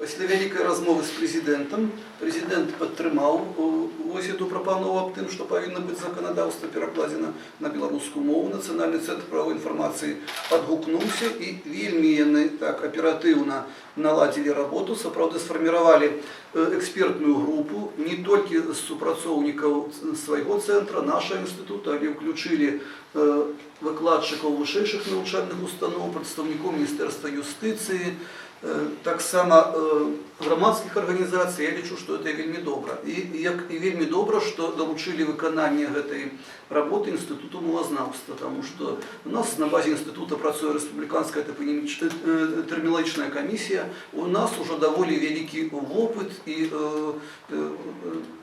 Пасля вялікай размовы з прэзідэнтам прэзідэнт падтрымаў вось эту прапанову аб тым, што павінна быць заканадаўства перакладзена на беларускую мову. Нацыянальны цэнтр прававой інфармацыі адгукнуўся, і вельмі яны так аператыўна наладзілі работу, сапраўды сфарміравалі экспертную групу не толькі з супрацоўнікаў свайго цэнтра, нашага інстытута, але ўключылі выкладчыкаў вышэйшых навучальных устаноў, прадстаўнікоў Міністэрства юстыцыі, таксама грамадскіх арганізацый. Я лічу, што это вельмі добра. І як і вельмі добра, што даручылі выкананне гэтай работы Інстытуту мовазнаўства, таму што у нас на базе інстытута працуе рэспубліканская тэрміналагічная камісія. У нас ужо даволі вялікі вопыт і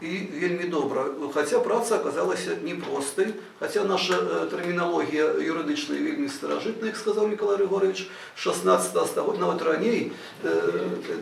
вельмі добра. Хаця праца аказалася непростай, хаця наша тэрміналогія юрыдычная вельмі старажытная, як сказаў Мікалай Рыгоравіч, 16 стагоддзя, нават раней,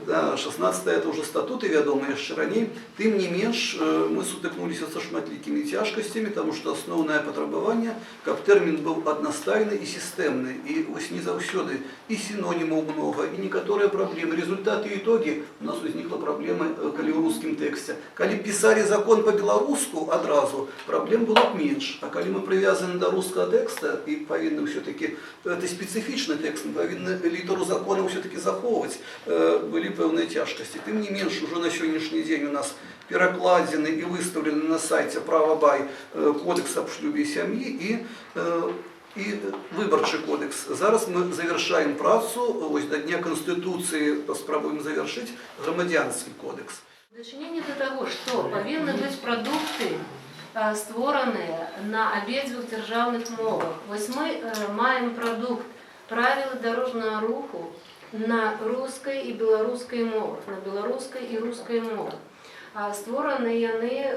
да, 16 это ўжо статуты вядомыя яшчэ раней, тым не менш мы сутыкнуліся са шматлікімі цяжкасцямі, таму што асноўнае патрабаванне, каб тэрмін быў аднастайны і сістэмны. І вось не заўсёды і сінонімаў многа, і некаторыя праблемы, результаты и итоги, у нас узнікла праблема, калі ў рускім тэксце. Калі б пісалі закон па-беларуску адразу, праблем было б менш. А калі мы прывязаны да рускага тэкста і павінны ўсё-таки, это спецыфічны тэкст, мы павінны літару закона ўсё-таки захоўваць, былі пэўныя цяжкасці. Тым не менш, ужо на сённяшні дзень у нас перакладзены і выстаўлены на сайце Права.Бай Кодэкс аб шлюбе сям'і і Выбарчы кодэкс. Зараз мы завяршаем працу, вось да Дня Канстытуцыі паспрабуем завяршыць Грамадзянскі кодэкс. Дачыненне да таго, што павінны быць прадукты, створаныя на абедзвюх дзяржаўных мовах. Вось мы маем прадукт «Правілы дарожнага руху» на рускай і беларускай мовах, на беларускай і рускай мовах. Створаны яны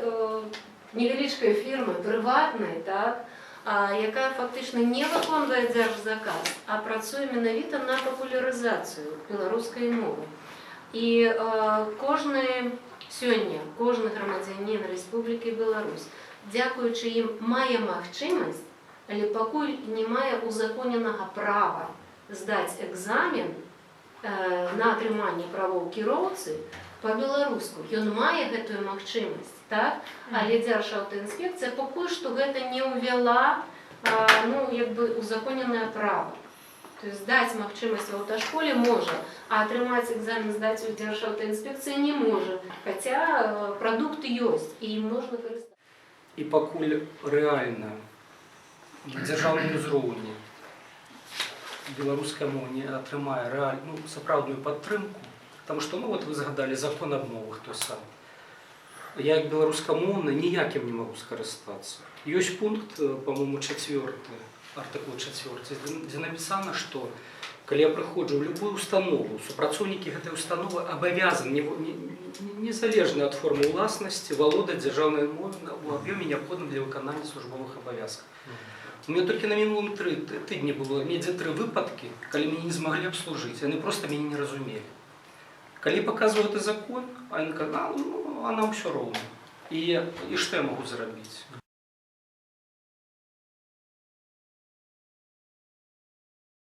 невялічкай фірмай, прыватнай, так, якая фактычна не выконвае дзяржзаказ, а працуе менавіта на папулярызацыю беларускай мовы. І сёння кожны грамадзянін Рэспублікі Беларусь, дзякуючы ім, мае магчымасць, але пакуль не мае узаконенага права здаць экзамен на атрыманне правоў кіроўцы па-беларуску. Ён мае гэтую магчымасць, так? Але Дзяржаўтаінспекцыя пакуль што гэта не ўвяла, ну, як бы узаконенае права. То есть здаць магчымасць в аўташколе можа, а атрымаць экзамен, здаць у Дзяржаўтаінспекцыі не можа. Хаця прадукты ёсць і ім можна карыстацца. І пакуль рэальна на дзяржаўным узроўні беларуская мова не атрымае ну, сапраўдную падтрымку, потому что, ну, вот вы згадалі закон аб мовах той самы. Я як беларускамоўны ніякім не магу скарыстацца. Ёсць пункт, по-моему, чацвёрты, артыкул чацвёрты, дзе напісана, што калі я прыходжу ў любую установу, супрацоўнікі гэтай установы абавязаны, незалежна ад формы ўласнасці, валодаць дзяржаўнай мовай у аб'ёме, неабходным для выканання службовых абавязкаў. У мяне толькі на мінулым тыдні было недзе тры выпадкі, калі мяне не змаглі абслужыць, яны проста мяне не разумелі. Калі паказваю гэты закон, а яны кажуць: «А, ну, а нам ўсё роўна». І што я магу зрабіць?